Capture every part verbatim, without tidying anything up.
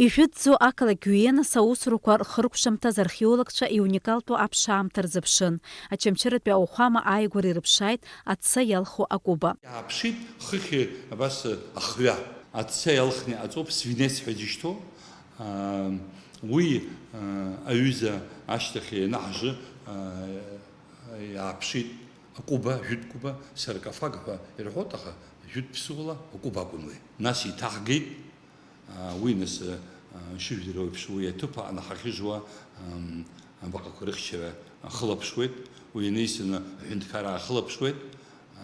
Ижәытәӡоу ақалақь Виенас аусурақәа рхыркәшамҭаз археологцәа иуникалтәу аԥшаамҭа рзыԥшын. Очамчыратәи ауахәама ааигәара ирыԥшааит аца иалху акәыба. Иааԥшит хыхь абас ахҩа. Аца иалхны иҟаҵоуп, свинец ҳәа изышьҭоу. Аа, уи, аа, аҩыза ашьҭахь ианаҳжы, аа, иааԥшит акәыба, жәытә кәыба, саркофаг ҳәа ирҳәоит, аха жәытә ԥсуала акәыба акәын уи. Нас иҭаҳгеит. Уи нас, шыжәдыруа еиԥш, уи аҭыԥ аҟны ҳахьыжуа, ам, абаҟақәа рыхьчара ахылаԥшуеит, уи ианаҩсаны аҳәынҭқарра ахылаԥшуеит,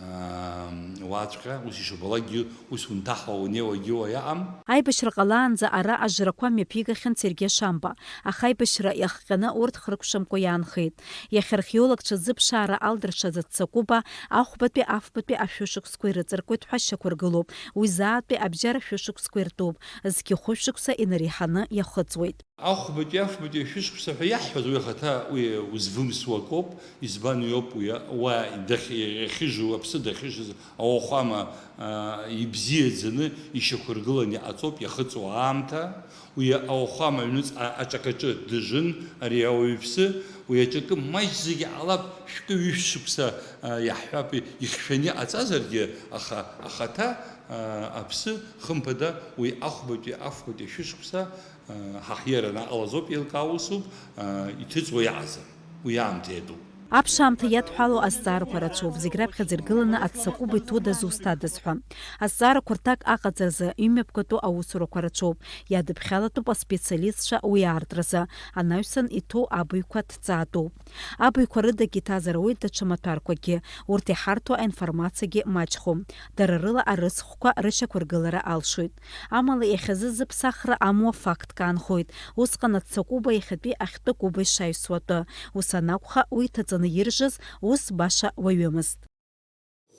ам, уаҵәҟьа, ус ишубалакгьы, ус унҭаҳауа унеиуагьы уа иаҟам. Аибашьра ҟалаанӡа ара ажрақәа мҩаԥигахьан Сергеи Шамба, аха аибашьра иахҟьаны урҭ хыркәшамкәа иаанхеит. Иахьа археологцәа зыԥшаара алдыршаз аццакәыба ахәбатәи афбатәи ашәышықәсқәа ирыҵаркуеит ҳәа шьақәыргылоуп. Уи заатәи абжьара шәышықәсқәа иртәуп, зқьы хәышықәса инареиҳаны иахыҵуеит. Ахәбатәи афбатәи ашәышықәса ҳәа иаҳҳәаз уи ахаҭа уи узвымсуа акоуп, избан иоуп уи уа дахь-, иахьыжу, аԥсы дахьыжыз ауахәама, аа, ибзиаӡаны ишьақәыргыланы иҟаҵоуп иахыҵуа аамҭа. Уи ауахәама аҩныҵҟа аҿакаҿы дыжын ари ауаҩԥсы, уи аҿакы маҷӡак иҟалап, шәкы-ҩышә шықәса, а, иаҳҳәап, ихьшәаны иҟаҵазаргьы, аха ахаҭа, а, аԥсы, хымԥада, уи ахәбатәи, афбатәи шәышықәса, а, ҳаҳиараны аҟалазоуп, еилкаау усуп, а, иҭыҵуа иаҟаӡам, уи аамҭа иатәуп. Аԥшаамҭа иадҳәалоу азҵаарақәа рацәоуп, зегь раԥхьаӡа иргыланы аццакәыба иҭоу дазусҭадаз ҳәа. Азҵаарақәа рҭак аҟаҵаразы имҩаԥгатәу аусурақәа рацәоуп, иадыԥхьалатәуп аспециалистцәа уи аартразы, анаҩсан иҭоу абаҩқәа ҭҵаатәуп. Абаҩқәа рыдагьы иҭазар ауеит даҽа маҭәарқәакгьы, урҭ иҳарҭо аинформациагьы маҷхом, дара рыла арыцхәқәа рышьақәыргылара алшоит. Амала иахьазы зыԥсахра амуа фактк аанхоит, усҟан аццакәыба иахьатәи ахьтәы кәыба ишаҩсуа атәы, ус анакәха, уи иҭаҵаны иржыз ус баша уаҩымызт.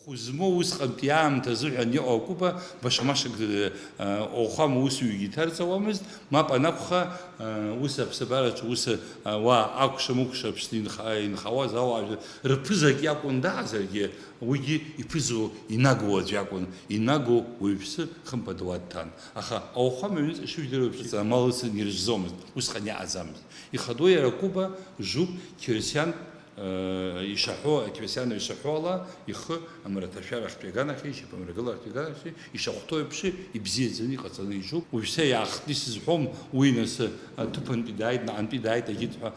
Хәы змоу усҟантәи аамҭа азыҳәан иҟоу акәыба баша-машак, э, ауахәама усуҩгьы иҭарҵауамызт, мап анакәха, э, ус аԥсабараҿы ус, э, уа акәша-мыкәша Аԥсны инха-, инхауаз ауаажәлар рԥызак иакәын даҟазаргьы, уигьы иԥызоу инагоу аӡә иакәын, инагоу уаҩԥсы, хымԥада, уа дҭан. Аха ауахәама аҩныҵҟа ишыжәдыруа еиԥш, амал ыцын иржәӡомызт, усҟан иаҟаӡамызт. Ихадоу иара акәыба жуп, қьырсиан Ишаҳәо, ақьырсиан ишаҳәо ала, ихы амраҭашәарахьтәи аганахьеи, ишьапамрагыларахьтәи аганахьеи, ишахәҭоу еиԥш ибзиаӡаны иҟаҵаны ижуп. Уажәшьҭа иаахтны исызҳәом, уи нас аҭыԥантәи дааит, наҟантәи дааит, агьырҭ ҳәа,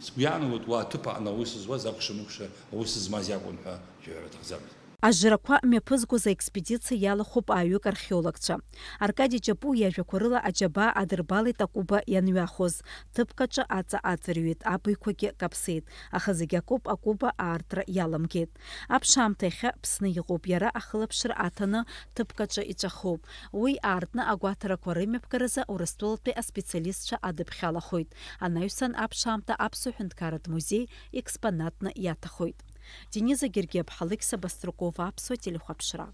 сгәы иаанагоит, уа аҭыԥ аҟны аус зуаз акәша-мыкәша аус змаз иакәын ҳәа шәаҳәар аҭахӡамызт. Ажрақәа мҩаԥызгоз аекспедициа иалахәуп ааҩык археологцәа. Аркади Џьапуа иажәақәа рыла аџьабаа адырбалеит акәыба ианҩахоз, ҭыԥк аҿы аҵа аҵарҩит, абаҩқәагьы каԥсеит, аха зегь акоуп акәыба аартра иаламгеит. Аԥшаамҭа иахьа Аԥсны иҟоуп, иара ахылаԥшра аҭаны ҭыԥк аҿы иҵәахуп. Уи аартны агәаҭарақәа рымҩаԥгаразы Урыстәылатәи аспециалистцәа адыԥхьалахоит. Анаҩсан аԥшаамҭа Аԥсуа ҳәынҭқарратә музеи експонатны иаҭахоит. Дениза Гергиаԥҳа, Алықьса Баструкова, Аԥсуа телехәаԥшра.